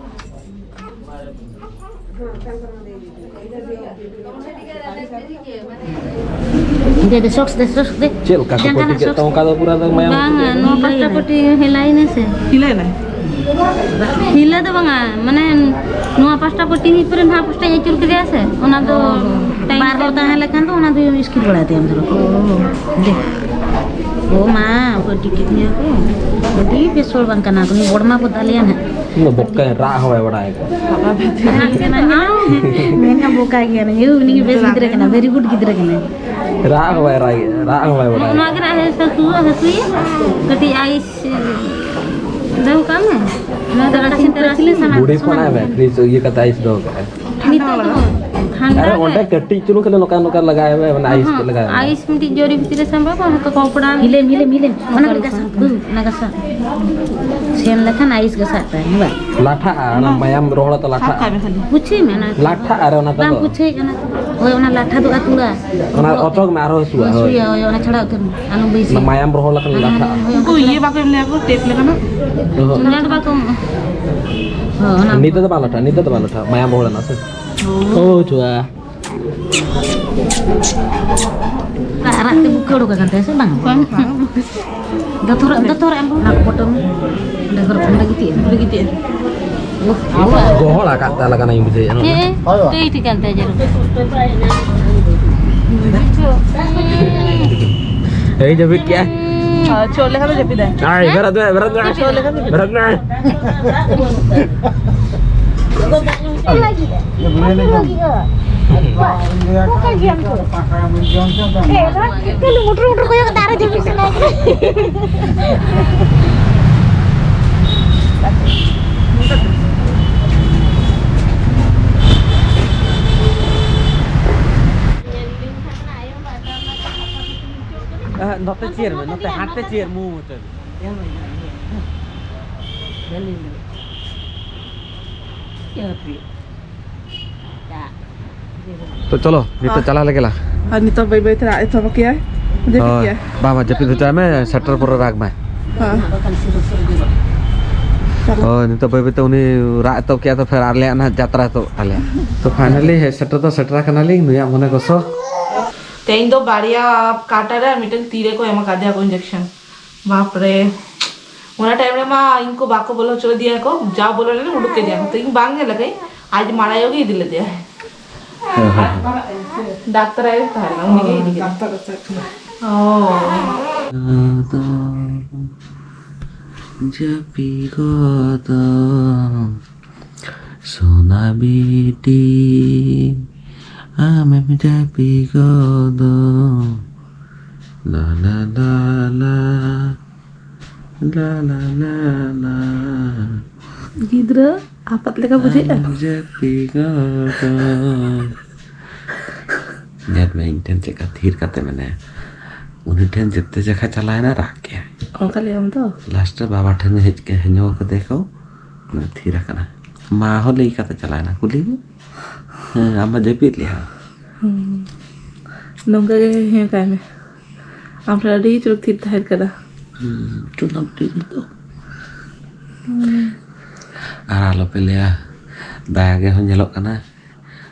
ᱫᱮ, ᱫᱮ, ᱥᱚᱠᱥ ᱫᱮ, ᱥᱚᱠᱥ ᱫᱮ᱾ ᱪᱮᱫ ᱞᱮᱠᱟ ᱠᱚ ᱡᱟᱸᱜᱟ ᱯᱟᱹᱴᱤ ᱨᱮᱱᱟᱜ ᱠᱮᱫ ᱥᱚᱠᱥ᱾ ᱛᱟᱢᱟ? ᱚᱱᱠᱟ ᱫᱚ ᱯᱩᱨᱟᱹ ᱫᱚ ᱢᱟᱭᱟᱢ ᱵᱟᱝᱟ, ᱠᱚ ᱱᱚᱣᱟ ᱯᱟᱥᱴᱟ ᱯᱟᱹᱴᱤ ᱦᱮᱞᱟᱭᱮᱱᱟ ᱥᱮ᱾ ᱦᱤᱞᱟᱹᱭᱮᱱᱟᱭ? ᱦᱤᱞᱟᱹ ᱫᱚ ᱵᱟᱝᱟ, ᱢᱟᱱᱮ ᱱᱚᱣᱟ ᱯᱟᱥᱴᱟ ᱯᱟᱹᱴᱤ ᱢᱤᱫ ᱯᱚᱨᱮ ᱱᱟᱦᱟᱜ ᱯᱟᱥᱴᱟᱧ ᱟᱹᱪᱩᱨ ᱠᱮᱫᱮᱭᱟ ᱥᱮ, ᱚᱱᱟ ᱫᱚ ᱚ, ᱴᱟᱭᱤᱢ ᱵᱟᱨ ᱦᱚᱲ ᱛᱟᱦᱮᱸ ᱞᱮᱠᱷᱟᱱ ᱫᱚ ᱚᱱᱟ ᱫᱚ ᱤᱥᱠᱤᱨ ᱵᱟᱲᱟᱭ ᱛᱟᱭᱟ ᱫᱷᱚᱨᱚ᱾ ᱚ᱾ ᱫᱮ᱾ ᱚ ᱢᱟ, ᱚᱠᱚᱭ ᱴᱤᱠᱤᱴ ᱧᱮᱞ ᱠᱚ? ᱟᱹᱰᱤ ᱵᱮᱥ ᱦᱚᱲ ᱵᱟᱝ ᱠᱟᱱᱟ, ᱩᱱᱤ ᱵᱚᱲᱢᱟ ᱵᱚ ᱫᱟᱞᱮᱭᱟ ᱱᱟᱦᱟᱜ᱾ ᱩᱱᱤ ᱫᱚ ᱵᱚᱠᱟᱭ, ᱨᱟᱜ ᱦᱚᱸ ᱵᱟᱭ ᱵᱟᱲᱟᱭ ᱟᱠᱟᱫᱟ᱾ ᱢᱮᱱᱟ ᱵᱚᱠᱟ ᱜᱮᱭᱟ ᱱᱟᱦᱟᱜ, ᱩᱱᱤ ᱜᱮ ᱵᱮᱥ ᱜᱤᱫᱽᱨᱟᱹ ᱠᱟᱱᱟ, very good ᱜᱤᱫᱽᱨᱟᱹ ᱠᱟᱱᱟᱭ᱾ ᱨᱟᱜ ᱦᱚᱸ ᱵᱟᱭ ᱨᱟᱜ, ᱨᱟᱜ ᱦᱚᱸ ᱵᱟᱭ ᱵᱟᱲᱟᱭᱟ᱾ ᱱᱚᱣᱟ ᱜᱮ ᱱᱟᱦᱟᱜ ᱦᱟᱹᱥᱩ, ᱦᱟᱹᱥᱩᱭᱟ, ᱠᱟᱹᱴᱤᱡ ᱟᱭᱤᱥ ᱫᱚᱦᱚ ᱠᱟᱜ ᱢᱮ᱾ ᱱᱚᱣᱟ ᱫᱚ ᱛᱟᱨᱟᱥᱤᱧ ᱛᱟᱨᱟᱥᱤᱧ ᱵᱩᱲᱦᱤ ᱯᱷᱳᱱ ᱟᱭ ᱢᱮ, ᱯᱷᱨᱤᱡᱽ ᱤᱭᱟᱹ ᱠᱟᱛᱮ ᱟᱭᱤᱥ ᱫᱚᱦᱚ ᱠᱟᱜᱼᱟ᱾ ᱱᱤᱛᱚᱜ ᱫᱚ ᱴᱷᱟᱱᱰᱟ ᱟᱨᱮ ᱨᱮ᱾ ᱚᱸᱰᱮ ᱠᱟᱹᱴᱤᱡ ᱪᱩᱞᱩᱝ ᱠᱷᱟᱹᱞᱤ ᱱᱚᱝᱠᱟ ᱱᱚᱝᱠᱟ ᱞᱟᱜᱟᱣ ᱢᱮ, ᱢᱟᱱᱮ ᱟᱭᱤᱥ ᱦᱚᱸ, ᱠᱚ ᱞᱟᱜᱟᱣ ᱢᱮ᱾ ᱟᱭᱤᱥ ᱢᱤᱫᱴᱤᱡ ᱡᱚᱨᱤ ᱵᱷᱤᱛᱤᱨ ᱨᱮ ᱥᱟᱢᱵᱟᱣ ᱠᱚᱜᱼᱟ, ᱦᱚᱸ, ᱠᱚᱠᱚᱲᱟ᱾ ᱦᱤᱞᱟᱹᱢ, ᱦᱤᱞᱟᱹᱢ, ᱦᱤᱞᱟᱹᱢ᱾ ᱚᱱᱟ ᱠᱚ ᱜᱷᱟᱥᱟᱣ, ᱦᱩᱸ, ᱚᱱᱟ ᱜᱷᱟᱥᱟᱣ᱾ ᱥᱮᱱ ᱞᱮᱠᱷᱟᱱ ᱟᱭᱤᱥ ᱜᱷᱟᱥᱟᱣ ᱛᱟᱭ, ᱦᱮᱸ ᱵᱟᱝ? ᱞᱟᱴᱷᱟᱜᱼᱟ, ᱚᱱᱟ ᱢᱟᱭᱟᱢ ᱨᱚᱦᱚᱲ ᱛᱚ ᱞᱟᱴᱷᱟᱜᱼᱟ᱾ ᱯᱩᱪᱷᱟᱹᱭ ᱢᱮ ᱚᱱᱟ᱾ ᱞᱟᱴᱷᱟᱜᱼᱟ ᱨᱮ ᱚᱱᱟ ᱵᱟᱝ ᱛᱮᱫᱚ᱾ ᱯᱩᱪᱷᱟᱹᱭ ᱠᱟᱱᱟ᱾ ᱦᱳᱭ, ᱚᱱᱟ ᱞᱟᱴᱷᱟ ᱫᱚ ᱟᱹᱛᱩᱲᱟ᱾ ᱚᱱᱟ ᱚᱪᱚᱜ ᱢᱮ, ᱟᱨᱦᱚᱸ ᱦᱟᱹᱥᱩᱣᱟ, ᱦᱳᱭ᱾ ᱦᱟᱹᱥᱩᱭᱟ, ᱦᱳᱭ, ᱚᱱᱟ ᱪᱷᱟᱲᱟ ᱩᱛᱟᱹᱨ ᱢᱮ᱾ ᱟᱞᱚᱢ ᱵᱟᱹᱭᱥᱟᱹᱣᱟ᱾ ᱚᱱᱟ ᱢᱟᱭᱟᱢ ᱨᱚᱦᱚᱲ ᱞᱮᱠᱷᱟᱱ ᱦᱟᱱᱟ ᱞᱟᱴᱷᱟᱜᱼᱟ᱾ ᱦᱳᱭ, ᱚᱱᱠᱟ ᱩᱱᱠᱩ ᱤᱭᱟᱹ ᱪᱷᱟᱲᱟ᱾ ᱵᱟᱠᱚ ᱮᱢ ᱞᱮᱭᱟ ᱠᱚ, ᱴᱮᱯ ᱞᱮᱠᱟᱱᱟᱜ? ᱚᱦᱚᱸ᱾ ᱦᱳᱭ, ᱚᱱᱟ ᱱᱤᱛᱚᱜ ᱫᱚ ᱵᱟᱝ ᱞᱟᱴᱷᱟᱜᱼᱟ, ᱱᱤᱛᱚᱜ ᱫᱚ ᱵᱟᱝ ᱞᱟᱴᱷᱟᱜᱼᱟ, ᱢᱟᱭᱟᱢ ᱨᱚᱦᱚᱲ ᱮᱱᱟ ᱥᱮ᱾ ᱚ᱾ ᱚ, ᱪᱩᱣᱟ᱾ ᱨᱟᱜ, ᱨᱟᱜ ᱛᱮ ᱵᱩᱠᱟᱹ ᱚᱰᱚᱠ ᱟᱠᱟᱱ ᱛᱟᱭᱟ ᱥᱮ ᱵᱟᱝ? ᱵᱟᱝ᱾ ᱫᱚᱛᱚᱨ, ᱫᱚᱛᱚᱨ ᱮᱢ ᱵᱚᱱ ᱯᱚᱴᱚᱢ᱾ ᱚᱸᱰᱮ ᱦᱚᱨᱚᱜ, ᱚᱸᱰᱮ ᱜᱤᱛᱤᱡ ᱮᱱ, ᱚᱸᱰᱮ ᱜᱤᱛᱤᱡ ᱮᱱ᱾ ᱜᱚᱦᱚᱲ ᱟᱠᱟᱫ ᱛᱟᱭ ᱞᱮᱠᱟᱱᱟᱜ ᱤᱧ ᱵᱩᱡᱷᱟᱹᱣᱮᱫᱼᱟ ᱱᱚᱰᱮ᱾ ᱦᱮᱸ, ᱦᱳᱭ᱾ ᱛᱮᱭ ᱴᱷᱤᱠᱟᱹᱱ ᱛᱟᱭᱟ ᱡᱟᱹᱨᱩᱲ᱾ ᱮᱭ ᱡᱟᱹᱯᱤᱫ ᱠᱮᱜᱼᱟᱭ᱾ ᱦᱮᱸ, ᱪᱚ ᱞᱮᱠᱟ ᱫᱚ ᱡᱟᱹᱯᱤᱫᱟᱭ᱾ ᱟᱭ, ᱵᱮᱨᱮᱫ ᱢᱮ, ᱵᱮᱨᱮᱫ ᱢᱮ᱾ ᱪᱚ ᱞᱮᱠᱟ ᱫᱚ ᱡᱟᱹᱯᱤᱫ᱾ ᱵᱮᱨᱮᱫ ᱢᱮ᱾ ᱢᱩᱴᱩᱨ ᱢᱩᱴᱩᱨ ᱠᱚᱭᱚᱜ ᱠᱟᱛᱮ ᱟᱨᱚ ᱡᱟᱹᱯᱤᱫ ᱥᱟᱱᱟᱭᱮ ᱠᱟᱱᱟ᱾ ᱟᱦ, ᱱᱚᱛᱮ ᱪᱤᱭᱟᱹᱨ ᱢᱮ, ᱱᱚᱛᱮ ᱦᱟᱱᱛᱮ ᱪᱤᱭᱟᱹᱨ ᱢᱩ ᱢᱚᱪᱚᱭ ᱢᱮ᱾ ᱛᱚ ᱪᱚᱞᱚ, ᱱᱤᱛᱚᱜ ᱪᱟᱞᱟᱜ ᱞᱮᱜᱮ ᱞᱟᱝ᱾ ᱟᱨ ᱱᱤᱛᱚᱜ ᱵᱟᱹᱭ ᱵᱟᱹᱭ ᱛᱮ ᱨᱟᱜ ᱮᱛᱚᱦᱚᱵ ᱠᱮᱜᱼᱟᱭ᱾ ᱡᱟᱹᱯᱤᱫ ᱦᱳᱭ᱾ ᱠᱮᱜᱼᱟᱭ᱾ ᱵᱟᱝ, ᱵᱟᱝ, ᱡᱟᱹᱯᱤᱫ ᱦᱚᱪᱚᱭ ᱢᱮ, ᱥᱮᱴᱮᱨ ᱯᱚᱨᱮ ᱨᱟᱜᱽ ᱢᱟᱭ᱾ ᱦᱮᱸ᱾ ᱦᱳᱭ, ᱱᱤᱛᱚᱜ ᱵᱟᱹᱭ ᱵᱟᱹᱭ ᱛᱮ ᱩᱱᱤ ᱨᱟᱜ ᱮᱛᱚᱦᱚᱵ ᱠᱮᱜᱼᱟ, ᱛᱚ ᱯᱷᱮᱨ ᱟᱞᱮᱭᱟᱜ ᱱᱟᱦᱟᱜ ᱡᱟᱛᱨᱟ ᱮᱛᱚᱦᱚᱵ ᱛᱟᱞᱮᱭᱟ᱾ ᱛᱚ finally ᱦᱮᱡ ᱥᱮᱴᱮᱨ ᱫᱚ ᱥᱮᱴᱮᱨ ᱟᱠᱟᱱᱟᱞᱤᱧ, ᱱᱩᱭᱟᱜ ᱢᱚᱱᱮ ᱜᱚᱥᱚ᱾ ᱛᱮᱦᱮᱧ ᱫᱚ ᱵᱟᱨᱭᱟ ᱠᱟᱴᱟ ᱨᱮ ᱟᱨ ᱢᱤᱫᱴᱟᱝ ᱛᱤ ᱨᱮᱠᱚ ᱮᱢ ᱟᱠᱟᱫᱮᱭᱟ ᱠᱚ injection᱾ ᱵᱟᱯᱨᱮ, ᱚᱱᱟ time ᱨᱮᱢᱟ ᱤᱧ ᱠᱚ ᱵᱟᱠᱚ ᱵᱚᱞᱚ ᱦᱚᱪᱚ ᱟᱫᱮᱭᱟ ᱠᱚ, ᱡᱟ ᱵᱚᱞᱚ ᱞᱮᱱᱟ ᱩᱰᱩᱠ ᱠᱮᱫᱮᱭᱟ ᱠᱚ᱾ ᱛᱚ ᱤᱧ ᱵᱟᱝ ᱧᱮᱞ ᱟᱠᱟᱫᱟᱹᱧ, ᱟᱡ ᱢᱟᱨᱟᱝ ᱟᱭᱳ ᱜᱮ ᱤᱫᱤ ᱞᱮᱫᱮᱭᱟᱭ᱾ ᱦᱮᱸ, ᱦᱮᱸ, ᱦᱮᱸ᱾ ᱰᱟᱠᱛᱟᱨ ᱟᱭᱳ ᱛᱟᱦᱮᱸ ᱞᱮᱱᱟ, ᱩᱱᱤ ᱜᱮ ᱤᱫᱤ ᱠᱮᱫᱮᱭᱟ᱾ ᱰᱟᱠᱛᱟᱨ ᱚᱲᱟᱜ ᱛᱟᱦᱮᱸ ᱠᱟᱱᱟ᱾ ᱚ᱾ ᱟᱫᱚ ᱡᱟᱹᱯᱤᱫ ᱜᱚᱫᱚ ᱥᱳᱱᱟ ᱵᱤᱴᱤ, ᱟᱢᱮᱢ ᱡᱟᱹᱯᱤᱫ ᱜᱚᱫᱚ᱾ ᱞᱟ ᱞᱟ ᱞᱟ ᱞᱟ, ᱞᱟ ᱞᱟ ᱞᱟ ᱞᱟ᱾ ᱜᱤᱫᱽᱨᱟᱹ ᱟᱯᱟᱛ ᱞᱮᱠᱟ ᱵᱩᱡᱷᱟᱹᱜᱼᱟ᱾ ᱟᱢᱮᱢ ᱡᱟᱹᱯᱤᱫ ᱜᱚᱫᱚ᱾ ᱧᱮᱞ ᱢᱮ, ᱤᱧ ᱴᱷᱮᱱ ᱪᱮᱫ ᱞᱮᱠᱟ ᱛᱷᱤᱨ ᱠᱟᱛᱮ ᱢᱮᱱᱟᱭᱟ᱾ ᱩᱱᱤ ᱴᱷᱮᱱ ᱡᱮᱛᱮ ᱡᱟᱠᱷᱟ ᱪᱟᱞᱟᱣᱮᱱᱟ, ᱨᱟᱜ ᱠᱮᱜᱼᱟᱭ᱾ ᱚᱱᱠᱟ ᱞᱟᱹᱭᱟᱢ ᱛᱚ? ᱞᱟᱥᱴ ᱨᱮ ᱵᱟᱵᱟ ᱴᱷᱮᱱ ᱦᱮᱡ ᱠᱮ-, ᱦᱮᱧᱚ ᱠᱟᱛᱮ ᱠᱚ ᱛᱷᱤᱨ ᱟᱠᱟᱱᱟ᱾ ᱢᱟ ᱦᱚᱸ ᱞᱟᱹᱭ ᱠᱟᱛᱮ ᱪᱟᱞᱟᱣᱮᱱᱟ, ᱠᱩᱞᱤ ᱢᱮ᱾ ᱦᱮᱸ, ᱟᱢ ᱢᱟ ᱡᱟᱹᱯᱤᱫ ᱞᱮᱜᱼᱟ᱾ ᱦᱩᱸ᱾ ᱱᱚᱝᱠᱟ ᱜᱮ ᱦᱮᱸ ᱠᱟᱭ ᱢᱮ᱾ ᱟᱢ ᱴᱷᱮᱱ ᱟᱹᱰᱤ ᱪᱚᱨᱚᱠ ᱛᱷᱤᱨ ᱛᱟᱦᱮᱸ ᱠᱟᱱᱟ᱾ ᱦᱩᱸ, ᱪᱚᱞᱟᱢ ᱛᱤᱨ ᱫᱚ᱾ ᱦᱩᱸ᱾ ᱟᱨ ᱟᱞᱚᱯᱮ ᱞᱟᱹᱭᱟ, ᱫᱟᱭᱟ ᱜᱮ ᱦᱚᱸ ᱧᱮᱞᱚᱜ ᱠᱟᱱᱟ᱾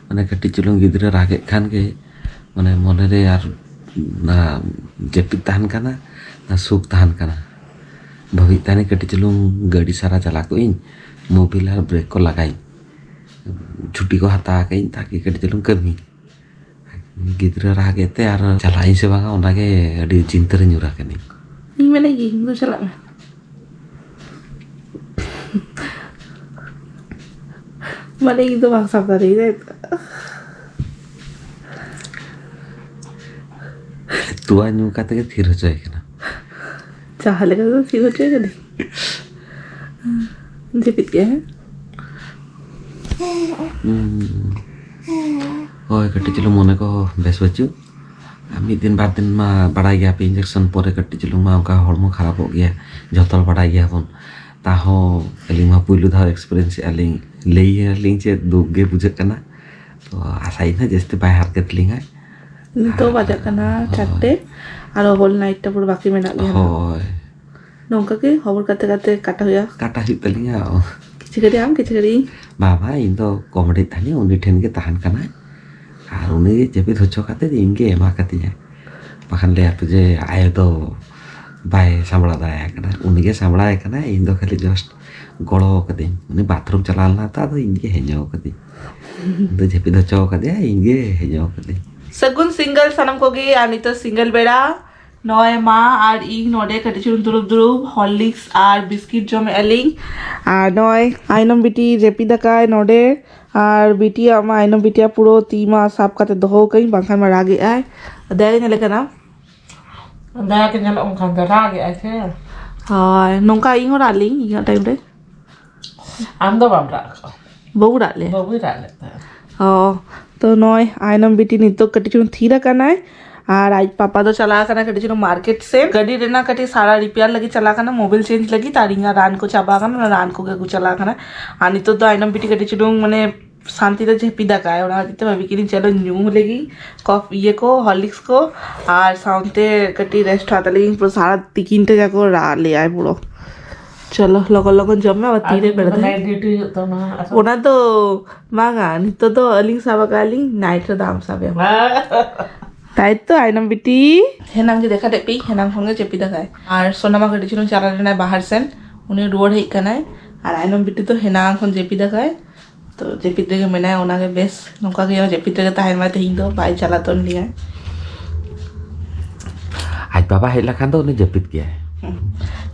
ᱢᱟᱱᱮ ᱠᱟᱹᱴᱤᱡ ᱪᱩᱞᱩᱝ ᱜᱤᱫᱽᱨᱟᱹ ᱨᱟᱜᱮᱫ ᱠᱷᱟᱱ ᱜᱮ, ᱢᱟᱱᱮ ᱢᱚᱱᱮᱨᱮ ᱟᱨ ᱚᱱᱟ ᱡᱟᱹᱯᱤᱫ ᱛᱟᱦᱮᱱ ᱠᱟᱱᱟ, ᱚᱱᱟ ᱥᱩᱠ ᱛᱟᱦᱮᱱ ᱠᱟᱱᱟ᱾ ᱵᱷᱟᱹᱵᱤᱭᱮᱫ ᱛᱟᱦᱮᱱᱤᱧ ᱠᱟᱹᱴᱤᱡ ᱪᱩᱞᱩᱝ ᱜᱟᱹᱰᱤ ᱥᱟᱨᱟ ᱪᱟᱞᱟᱣ ᱠᱚᱜ ᱤᱧ, ᱢᱳᱵᱤᱞ ᱟᱨ ᱵᱨᱮᱠ ᱠᱚ ᱞᱟᱜᱟᱭᱤᱧ, ᱪᱷᱩᱴᱤ ᱠᱚ ᱦᱟᱛᱟᱣ ᱠᱟᱜ ᱤᱧ, ᱛᱟᱠᱤ ᱠᱟᱹᱴᱤᱡ ᱪᱩᱞᱩᱝ ᱠᱟᱹᱢᱤ᱾ ᱜᱤᱫᱽᱨᱟᱹ ᱨᱟᱜᱮᱫ ᱛᱮ ᱟᱨ ᱪᱟᱞᱟᱜ ᱤᱧ ᱥᱮ ᱵᱟᱝᱟ, ᱚᱱᱟᱜᱮ ᱟᱹᱰᱤ ᱪᱤᱱᱛᱟᱹ ᱨᱮ ᱧᱩᱨ ᱟᱠᱟᱱᱟᱹᱧ᱾ ᱤᱧ ᱢᱮᱱᱮᱫ ᱜᱤᱭᱟᱹᱧ, ᱫᱩ ᱪᱟᱞᱟᱜ ᱢᱮ᱾ ᱢᱟᱱᱮ, ᱤᱧ ᱫᱚ ᱵᱟᱝ ᱥᱟᱵ ᱫᱟᱲᱮᱭᱟᱫᱟᱹᱧ᱾ ᱛᱚᱣᱟ ᱧᱩ ᱠᱟᱛᱮ ᱜᱮ ᱛᱷᱤᱨ ᱦᱚᱪᱚᱭ ᱠᱟᱱᱟ᱾ ᱡᱟᱦᱟᱸ ᱞᱮᱠᱟ ᱫᱚ ᱛᱷᱤᱨ ᱦᱚᱪᱚᱭ ᱠᱟᱹᱱᱟᱹᱧ᱾ ᱡᱟᱹᱯᱤᱫ ᱠᱮᱜᱼᱟ, ᱦᱮᱸ? ᱦᱩᱸ᱾ ᱦᱳᱭ, ᱠᱟᱹᱴᱤᱡ ᱪᱩᱞᱩᱝ ᱢᱚᱱᱮ ᱠᱚ ᱵᱮᱥ ᱵᱟᱹᱪᱩᱜ᱾ ᱟᱨ ᱢᱤᱫ ᱫᱤᱱ ᱵᱟᱨ ᱫᱤᱱ ᱢᱟ ᱵᱟᱲᱟᱭ ᱜᱮᱭᱟ ᱯᱮ, injection ᱯᱚᱨᱮ ᱠᱟᱹᱴᱤᱡ ᱪᱩᱞᱩᱝ ᱢᱟ ᱚᱱᱠᱟ ᱦᱚᱲᱢᱚ ᱠᱷᱟᱨᱟᱯᱚᱜ ᱜᱮᱭᱟ, ᱡᱚᱛᱚ ᱦᱚᱲ ᱵᱟᱲᱟᱭ ᱜᱮᱭᱟ ᱵᱚᱱ᱾ ᱛᱟᱦᱚᱸ ᱟᱹᱞᱤᱧ ᱢᱟ ᱯᱩᱭᱞᱩ ᱫᱷᱟᱣ experience ᱮᱜᱼᱟ ᱞᱤᱧ, ᱞᱟᱹᱭ ᱟᱹᱞᱤᱧ ᱪᱮᱫ ᱫᱩᱠ ᱜᱮ ᱵᱩᱡᱷᱟᱹᱜ ᱠᱟᱱᱟ᱾ ᱛᱚ ᱟᱥᱟᱭᱟᱹᱧ ᱦᱟᱸᱜ ᱡᱟᱹᱥᱛᱤ ᱵᱟᱭ ᱦᱟᱨᱠᱮᱛ ᱞᱤᱧᱟᱭ᱾ ᱱᱤᱛᱚᱜ ᱵᱟᱡᱟᱜ ᱠᱟᱱᱟ ᱦᱳᱭ᱾ ᱪᱟᱨᱴᱮ, ᱟᱨᱚ whole night ᱴᱟ ᱯᱩᱨᱟᱹ ᱵᱟᱹᱠᱤ ᱢᱮᱱᱟᱜ ᱜᱮᱭᱟ ᱱᱟᱜ᱾ ᱦᱳᱭ᱾ ᱱᱚᱝᱠᱟ ᱜᱮ ᱦᱚᱵᱚᱨ ᱠᱟᱛᱮ ᱠᱟᱛᱮ ᱠᱟᱴᱟ ᱦᱩᱭᱩᱜᱼᱟ᱾ ᱠᱟᱴᱟ ᱦᱩᱭᱩᱜ ᱛᱟᱹᱞᱤᱧᱟ᱾ ᱠᱤᱪᱷᱩ ᱜᱷᱟᱹᱲᱤᱡ ᱟᱢ, ᱠᱤᱪᱷᱩ ᱜᱷᱟᱹᱲᱤᱡ ᱤᱧ᱾ ᱵᱟᱵᱟ, ᱤᱧ ᱫᱚ ᱠᱚᱢᱮᱰᱤ ᱛᱟᱦᱮᱱᱤᱧ, ᱩᱱᱤ ᱴᱷᱮᱱ ᱜᱮ ᱛᱟᱦᱮᱱ ᱠᱟᱱᱟᱭ᱾ ᱟᱨ ᱩᱱᱤ ᱜᱮ ᱡᱟᱹᱯᱤᱫ ᱦᱚᱪᱚ ᱠᱟᱛᱮ ᱤᱧ ᱜᱮ ᱮᱢᱟ ᱠᱟᱫᱤᱧᱟᱭ᱾ ᱵᱟᱠᱷᱟᱱ ᱞᱟᱹᱭ ᱟᱠᱚ ᱡᱮ ᱟᱭᱳ ᱫᱚ ᱵᱟᱭ ᱥᱟᱢᱵᱲᱟᱣ ᱫᱟᱲᱮᱭᱟᱜ ᱠᱟᱱᱟ, ᱩᱱᱤ ᱜᱮ ᱥᱟᱢᱵᱲᱟᱣ ᱮ ᱠᱟᱱᱟᱭ, ᱤᱧ ᱫᱚ ᱠᱷᱟᱹᱞᱤ just ᱜᱚᱲᱚ ᱠᱟᱹᱫᱟᱹᱧ᱾ ᱩᱱᱤ ᱵᱟᱛᱷᱨᱩᱢ ᱪᱟᱞᱟᱣ ᱞᱮᱱᱟ ᱛᱚ, ᱟᱫᱚ ᱤᱧ ᱜᱮ ᱦᱮᱧᱚ ᱠᱟᱹᱫᱟᱹᱧ᱾ ᱤᱧ ᱫᱚ ᱡᱟᱹᱯᱤᱫ ᱦᱚᱪᱚ ᱠᱟᱫᱮᱭᱟ, ᱤᱧ ᱜᱮ ᱦᱮᱧᱚ ᱠᱟᱹᱫᱟᱹᱧ᱾ ᱥᱟᱹᱜᱩᱱ ᱥᱤᱸᱜᱟᱹᱞ ᱥᱟᱱᱟᱢ ᱠᱚᱜᱮ, ᱟᱨ ᱱᱤᱛᱚᱜ ᱥᱤᱸᱜᱟᱹᱞ ᱵᱮᱲᱟ᱾ ᱱᱚᱜᱼᱚᱭ ᱢᱟ ᱟᱨ ᱤᱧ ᱱᱚᱰᱮ ᱠᱟᱹᱴᱤᱡ ᱪᱩᱞᱩᱝ ᱫᱩᱲᱩᱵ ᱫᱩᱲᱩᱵ ᱦᱚᱨᱞᱤᱠᱥ ᱟᱨ ᱵᱤᱥᱠᱤᱴ ᱡᱚᱢᱮᱫᱼᱟ ᱞᱤᱧ᱾ ᱟᱨ ᱱᱚᱜᱼᱚᱭ ᱟᱭᱱᱚᱢ ᱵᱤᱴᱤ ᱡᱟᱹᱯᱤᱫ ᱟᱠᱟᱭ ᱱᱚᱰᱮ᱾ ᱟᱨ ᱵᱤᱴᱤᱭᱟᱜ ᱢᱟ, ᱟᱭᱱᱚᱢ ᱵᱤᱴᱤᱭᱟᱜ ᱯᱩᱨᱟᱹ ᱛᱤ ᱢᱟ ᱥᱟᱵ ᱠᱟᱛᱮ ᱫᱚᱦᱚ ᱠᱟᱹᱧ, ᱵᱟᱝᱠᱷᱟᱱ ᱢᱟ ᱨᱟᱜ ᱮᱫᱼᱟᱭ᱾ ᱫᱟᱭᱟ ᱧᱮᱞᱮ ᱠᱟᱱᱟ᱾ ᱫᱟᱭᱟ ᱜᱮ ᱧᱮᱞᱚᱜ ᱠᱟᱱ ᱫᱚ, ᱨᱟᱜ ᱮᱫᱼᱟᱭ ᱥᱮ? ᱦᱳᱭ, ᱱᱚᱝᱠᱟ ᱤᱧ ᱦᱚᱸ ᱨᱟᱜ ᱞᱤᱧ ᱤᱧᱟᱹᱜ ᱴᱟᱭᱤᱢ ᱨᱮ᱾ ᱟᱢ ᱫᱚ ᱵᱟᱢ ᱨᱟᱜ ᱠᱟᱜᱼᱟ᱾ ᱵᱟᱹᱵᱩ ᱨᱟᱜ ᱞᱮ᱾ ᱵᱟᱹᱵᱩᱭ ᱨᱟᱜ ᱞᱮᱫ ᱛᱟᱦᱮᱸᱫ᱾ ᱚ, ᱛᱚ ᱱᱚᱜᱼᱚᱭ ᱟᱭᱱᱚᱢ ᱵᱤᱴᱤ ᱱᱤᱛᱚᱜ ᱠᱟᱹᱴᱤᱡ ᱪᱩᱞᱩᱝ ᱛᱷᱤᱨ ᱟᱠᱟᱱᱟᱭ᱾ ᱟᱨ ᱟᱡ ᱯᱟᱯᱟ ᱫᱚ ᱪᱟᱞᱟᱣ ᱟᱠᱟᱱᱟ ᱠᱟᱹᱴᱤᱡ ᱪᱩᱞᱩᱝ ᱢᱟᱨᱠᱮᱴ ᱥᱮᱫ, ᱜᱟᱹᱰᱤ ᱨᱮᱱᱟᱜ ᱠᱟᱹᱴᱤᱡ ᱥᱟᱨᱟ ᱨᱤᱯᱮᱭᱟᱨ ᱞᱟᱹᱜᱤᱫ ᱪᱟᱞᱟᱣ ᱟᱠᱟᱱᱟ, ᱢᱳᱵᱤᱞ ᱪᱮᱧᱡᱽ ᱞᱟᱹᱜᱤᱫ᱾ ᱟᱨ ᱤᱧᱟᱹᱜ ᱨᱟᱱ ᱠᱚ ᱪᱟᱵᱟ ᱟᱠᱟᱱᱟ, ᱚᱱᱟ ᱨᱟᱱ ᱠᱚᱜᱮ ᱟᱹᱜᱩ ᱪᱟᱞᱟᱣ ᱟᱠᱟᱱᱟ᱾ ᱟᱨ ᱱᱤᱛᱚᱜ ᱫᱚ ᱟᱭᱱᱚᱢ ᱵᱤᱴᱤ ᱠᱟᱹᱴᱤᱡ ᱪᱩᱞᱩᱝ ᱢᱟᱱᱮ ᱥᱟᱱᱛᱤ ᱛᱮ ᱡᱟᱹᱯᱤᱫ ᱟᱠᱟᱫᱟᱭ, ᱚᱱᱟ ᱠᱷᱟᱹᱛᱤᱨ ᱛᱮ ᱵᱷᱟᱵᱤ ᱠᱤᱫᱤᱧ ᱪᱚᱞᱚ ᱧᱩ ᱞᱮᱜᱤᱧ ᱠᱚᱯᱷ ᱤᱭᱟᱹ ᱠᱚ, ᱦᱚᱨᱞᱤᱠᱥ ᱠᱚ, ᱟᱨ ᱥᱟᱶᱛᱮ ᱠᱟᱹᱴᱤᱡ ᱨᱮᱥᱴ ᱦᱟᱛᱟᱣ ᱞᱮᱜᱤᱧ᱾ ᱯᱩᱨᱟᱹ ᱥᱟᱨᱟ ᱛᱤᱠᱤᱱ ᱛᱮ ᱡᱟ ᱠᱚ ᱨᱟᱜ ᱞᱮᱜᱟᱭ ᱯᱩᱨᱟᱹ᱾ ᱪᱚᱞᱚ ᱞᱚᱜᱚᱱ ᱞᱚᱜᱚᱱ ᱡᱚᱢ ᱢᱮ, ᱟᱵᱟᱨ ᱛᱤᱨᱮ ᱟᱹᱞᱤᱧ ᱵᱮᱲᱟ ᱫᱚ ᱛᱟᱦᱮᱸ᱾ Night duty ᱦᱩᱭᱩᱜ ᱛᱟᱢᱟ ᱟᱨᱦᱚᱸ᱾ ᱚᱱᱟ ᱫᱚ ᱵᱟᱝᱟ, ᱱᱤᱛᱚᱜ ᱫᱚ ᱟᱹᱞᱤᱧ ᱥᱟᱵ ᱟᱠᱟᱫ ᱞᱤᱧ, ᱱᱟᱭᱤᱴ ᱨᱮᱫᱚ ᱟᱢ ᱥᱟᱵ ᱮᱢ᱾ ᱛᱟᱭ ᱛᱚ ᱟᱭᱱᱚᱢ ᱵᱤᱴᱤ? ᱦᱮᱱᱟᱝ ᱜᱮ ᱫᱮᱠᱷᱟ ᱞᱮᱫ ᱯᱮ, ᱦᱮᱱᱟᱝ ᱠᱷᱚᱱ ᱜᱮ ᱡᱟᱹᱯᱤᱫ ᱟᱠᱟᱫᱟᱭ᱾ ᱟᱨ ᱥᱳᱱᱟ ᱢᱟ ᱠᱟᱹᱴᱤᱡ ᱪᱩᱞᱩᱝ ᱪᱟᱞᱟᱣ ᱞᱮᱱᱟᱭ ᱵᱟᱦᱟᱨ ᱥᱮᱱ, ᱩᱱᱤ ᱨᱩᱣᱟᱹᱲ ᱦᱮᱡ ᱠᱟᱱᱟᱭ᱾ ᱟᱨ ᱟᱭᱱᱚᱢ ᱵᱤᱴᱤ ᱫᱚ ᱦᱮᱱᱟᱝ ᱠᱷᱚᱱ ᱡᱟᱹᱯᱤᱫ ᱟᱠᱟᱫᱟᱭ, ᱛᱚ ᱡᱟᱹᱯᱤᱫ ᱨᱮᱜᱮ ᱢᱮᱱᱟᱭᱟ, ᱚᱱᱟᱜᱮ ᱵᱮᱥ᱾ ᱱᱚᱝᱠᱟ ᱜᱮ ᱡᱟᱹᱯᱤᱫ ᱨᱮᱜᱮ ᱛᱟᱦᱮᱱ ᱢᱟᱭ, ᱛᱮᱦᱮᱧ ᱫᱚ ᱵᱟᱭ ᱪᱟᱞᱟᱜ ᱛᱚ ᱞᱤᱧᱟᱭ᱾ ᱟᱡ ᱵᱟᱵᱟ ᱦᱮᱡ ᱞᱮᱠᱷᱟᱱ ᱫᱚ ᱩᱱᱤ ᱡᱟᱹᱯᱤᱫ ᱜᱮᱭᱟᱭ᱾ ᱦᱩᱸ᱾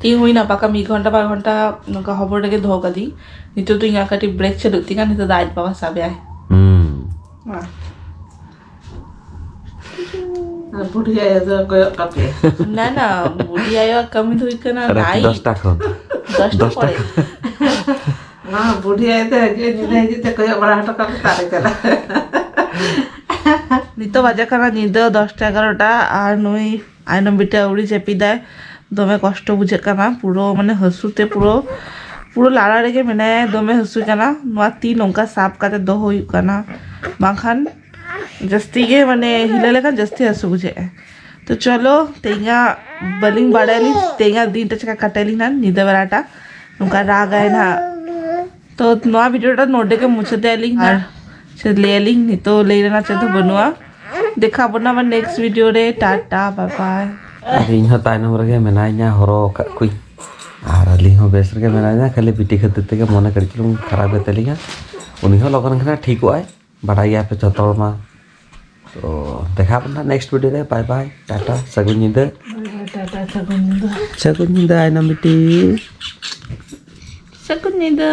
ᱛᱮᱦᱮᱧ ᱦᱩᱭᱱᱟ ᱯᱟᱠᱟ ᱢᱤᱫ ᱜᱷᱚᱱᱴᱟ ᱵᱟᱨ ᱜᱷᱚᱱᱴᱟ ᱱᱚᱝᱠᱟ ᱦᱚᱵᱚᱨ ᱨᱮᱜᱮ ᱫᱚᱦᱚ ᱠᱟᱫᱤᱧ᱾ ᱱᱤᱛᱚᱜ ᱫᱚ ᱤᱧᱟᱹᱜ ᱠᱟᱹᱴᱤᱡ ᱵᱨᱮᱠ ᱪᱟᱹᱞᱩᱜ ᱛᱤᱧᱟ, ᱱᱤᱛᱚᱜ ᱫᱚ ᱟᱡ ᱵᱟᱵᱟ ᱥᱟᱵ ᱮᱭᱟᱭ᱾ ᱦᱩᱸ᱾ ᱢᱟ᱾ ᱵᱩᱰᱷᱤ ᱟᱭᱳ ᱫᱚ ᱠᱚᱭᱚᱜ ᱠᱟᱯᱮ᱾ ᱱᱟ, ᱱᱟ, ᱵᱩᱰᱷᱤ ᱟᱭᱳᱣᱟᱜ ᱠᱟᱹᱢᱤ ᱫᱚ ᱦᱩᱭᱩᱜ ᱠᱟᱱᱟ ᱨᱟᱛ ᱱᱟᱭᱤᱴ᱾ ᱫᱚᱥᱴᱟ ᱠᱷᱚᱱ᱾ ᱫᱚᱥᱴᱟ ᱫᱚᱥᱴᱟ ᱯᱚᱨᱮ᱾ ᱠᱷᱚᱱ᱾ ᱢᱟ, ᱵᱩᱰᱷᱤ ᱟᱭᱳ ᱫᱚ ᱦᱤᱡᱩᱜ, ᱧᱤᱫᱟᱹ ᱦᱤᱡᱩᱜ ᱛᱮ ᱠᱚᱭᱚᱜ ᱵᱟᱲᱟ ᱦᱚᱴᱚ ᱠᱟᱜ ᱯᱮ, ᱛᱟᱦᱞᱮ ᱪᱟᱞᱟᱜ᱾ ᱱᱤᱛᱚᱜ ᱵᱟᱡᱮ ᱠᱟᱱᱟ ᱧᱤᱫᱟᱹ ᱫᱚᱥᱴᱟ ᱮᱜᱟᱨᱚᱴᱟ, ᱟᱨ ᱱᱩᱭ ᱟᱭᱱᱚᱢ ᱵᱤᱴᱤ ᱟᱹᱣᱨᱤ ᱡᱟᱹᱯᱤᱫᱟᱭ᱾ ᱫᱚᱢᱮ ᱠᱚᱥᱴᱚ ᱵᱩᱡᱷᱟᱹᱜ ᱠᱟᱱᱟ, ᱯᱩᱨᱟᱹ ᱢᱟᱱᱮ ᱦᱟᱹᱥᱩ ᱛᱮ ᱯᱩᱨᱟᱹ, ᱯᱩᱨᱟᱹ ᱞᱟᱲᱟ ᱨᱮᱜᱮ ᱢᱮᱱᱟᱭᱟ, ᱫᱚᱢᱮ ᱦᱟᱹᱥᱩ ᱠᱟᱱᱟ᱾ ᱱᱚᱣᱟ ᱛᱤ ᱱᱚᱝᱠᱟ ᱥᱟᱵ ᱠᱟᱛᱮ ᱫᱚᱦᱚ ᱦᱩᱭᱩᱜ ᱠᱟᱱᱟ, ᱵᱟᱝᱠᱷᱟᱱ ᱡᱟᱹᱥᱛᱤ ᱜᱮ ᱢᱟᱱᱮ ᱦᱤᱞᱟᱹ ᱞᱮᱠᱷᱟᱱ ᱡᱟᱹᱥᱛᱤ ᱦᱟᱹᱥᱩ ᱵᱩᱡᱷᱟᱹᱜᱼᱟ᱾ ᱛᱚ ᱪᱚᱞᱚ, ᱛᱮᱦᱮᱧᱟᱜ ᱵᱟᱹᱞᱤᱧ ᱵᱟᱲᱟᱭᱟᱞᱤᱧ, ᱛᱮᱦᱮᱧᱟᱜ ᱫᱤᱱᱴᱟ ᱪᱮᱠᱟ ᱠᱟᱴᱟᱭᱟᱞᱤᱧ ᱱᱟᱦᱟᱜ, ᱧᱤᱫᱟᱹ ᱵᱮᱲᱟᱴᱟ ᱱᱚᱝᱠᱟ ᱨᱟᱜᱟᱭ ᱱᱟᱦᱟᱜ᱾ ᱛᱚ ᱱᱚᱣᱟ ᱵᱷᱤᱰᱤᱭᱳᱴᱟ ᱱᱚᱰᱮ ᱜᱮ ᱢᱩᱪᱟᱹᱫ ᱟᱹᱞᱤᱧ, ᱟᱨ ᱪᱮᱫ ᱞᱟᱹᱭᱟᱞᱤᱧ, ᱱᱤᱛᱚᱜ ᱞᱟᱹᱭ ᱨᱮᱱᱟᱜ ᱪᱮᱫ ᱦᱚᱸ ᱵᱟᱹᱱᱩᱜᱼᱟ᱾ ᱫᱮᱠᱷᱟ ᱵᱚᱱᱟ ᱟᱵᱟᱨ ᱱᱮᱠᱥᱴ ᱵᱷᱤᱰᱤᱭᱳ ᱨᱮ, ᱴᱟᱴᱟ, ᱵᱟᱭ ᱵᱟᱭ᱾ ᱟᱨ ᱤᱧ ᱦᱚᱸ ᱛᱟᱭᱱᱚᱢ ᱨᱮᱜᱮ ᱢᱮᱱᱟᱧᱟ, ᱦᱚᱨᱚ ᱟᱠᱟᱫ ᱠᱚᱣᱟᱧ᱾ ᱟᱨ ᱟᱹᱞᱤᱧ ᱦᱚᱸ ᱵᱮᱥ ᱨᱮᱜᱮ ᱢᱮᱱᱟᱧᱟ, ᱠᱷᱟᱹᱞᱤ ᱵᱤᱴᱤ ᱠᱷᱟᱹᱛᱤᱨ ᱛᱮᱜᱮ ᱢᱚᱱᱮ ᱠᱟᱹᱴᱤᱡ ᱪᱩᱞᱩᱝ ᱠᱷᱟᱨᱟᱯ ᱜᱮᱛᱟᱞᱤᱧᱟ᱾ ᱩᱱᱤ ᱦᱚᱸ ᱞᱚᱜᱚᱱ ᱜᱮ ᱱᱟᱜ ᱴᱷᱤᱠᱚᱜ ᱟᱭ, ᱵᱟᱰᱟᱭ ᱜᱮᱭᱟ ᱯᱮ ᱡᱚᱛᱚ ᱦᱚᱲ ᱢᱟ᱾ ᱛᱚ ᱫᱮᱠᱷᱟᱣ ᱵᱚᱱ ᱱᱟᱦᱟᱜ ᱱᱮᱠᱥᱴ ᱵᱷᱤᱰᱤᱭᱳ ᱨᱮ᱾ ᱵᱟᱭ ᱵᱟᱭ, ᱴᱟᱴᱟ, ᱥᱟᱹᱜᱩᱱ ᱧᱤᱫᱟᱹ᱾ ᱴᱟᱴᱟ, ᱥᱟᱹᱜᱩᱱ ᱧᱤᱫᱟᱹ᱾ ᱥᱟᱹᱜᱩᱱ ᱧᱤᱫᱟᱹ ᱟᱭᱱᱟ ᱵᱤᱴᱤ᱾ ᱥᱟᱹᱜᱩᱱ ᱧᱤᱫᱟᱹ᱾